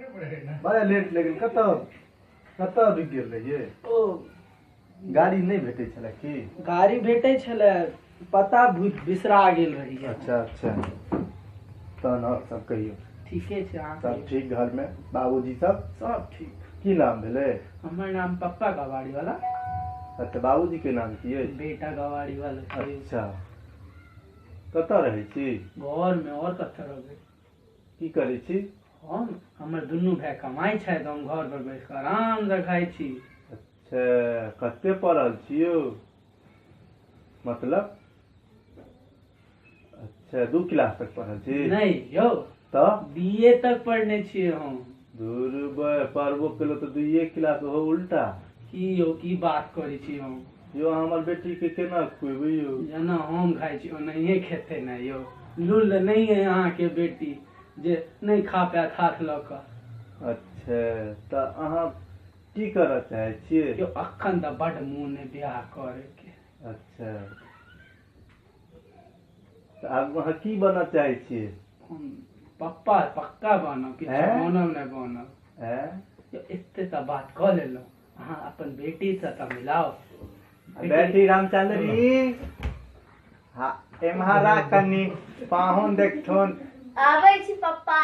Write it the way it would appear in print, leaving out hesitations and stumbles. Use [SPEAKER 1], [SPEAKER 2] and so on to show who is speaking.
[SPEAKER 1] बड़ा लेट लागि गेल। कतऽ कतऽ रुकि गेल रहियै?
[SPEAKER 2] ओ
[SPEAKER 1] गाड़ी नहि भेटै छलै की?
[SPEAKER 2] गाड़ी भेटै छलै, पता बिसरा गेल रहियै।
[SPEAKER 1] अच्छा अच्छा, तहन आओर सब कहियौ।
[SPEAKER 2] ठीके छै, अहाँ
[SPEAKER 1] सब ठीक? घरमे बाबूजी सब?
[SPEAKER 2] सब ठीक।
[SPEAKER 1] की नाम भेलै?
[SPEAKER 2] हमर नाम पप्पा गवाड़ी वाला।
[SPEAKER 1] अच्छा, बाबूजी के नाम की अछि?
[SPEAKER 2] बेटा गवाड़ी वाला छै।
[SPEAKER 1] अच्छा, कतऽ रहै छी?
[SPEAKER 2] घरमे, आओर कतऽ रहबै।
[SPEAKER 1] की करै छी?
[SPEAKER 2] हम, हमर दुनू भाय कमाइ छथि, हम घर पर बैस कऽ आरामसँ खाइ छी।
[SPEAKER 1] अच्छा, कते पढ़ल छी यौ? मतलब अच्छा, 2 क्लास तक पढ़ल छी?
[SPEAKER 2] नहि यौ।
[SPEAKER 1] तऽ
[SPEAKER 2] बी ए तक पढ़ने छियै हम।
[SPEAKER 1] दूर पढ़बो केलहुँ तऽ 2 क्लास, ओहो उल्टा।
[SPEAKER 2] की यौ, की बात करै छी हम?
[SPEAKER 1] यौ, अहाँ हमर बेटी के केना खुएबै यौ?
[SPEAKER 2] जेना हम खाइ छी ओनाहिए खेतै ने यौ। लुल नहि अइ अहाँके बेटी जे नहि खा पायत हाथ लऽ कऽ।
[SPEAKER 1] अच्छा, तऽ अहाँ की करऽ चाहै छियै?
[SPEAKER 2] यौ, अखन तऽ बड्ड मोन अइ बियाह करैके।
[SPEAKER 1] अच्छा, तऽ आब अहाँ की बनऽ चाहै छियै?
[SPEAKER 2] हम पप्पा पक्का बनब, किछु बनब नहि बनब। यौ, एते तऽ बात कऽ लेलहुँ, अहाँ अपन बेटीसँ तऽ मिलाउ।
[SPEAKER 1] बेटी रामचंद्री, हाँ एम्हर आ कनी, पाहुन देखथुन।
[SPEAKER 3] आबै छी पप्पा।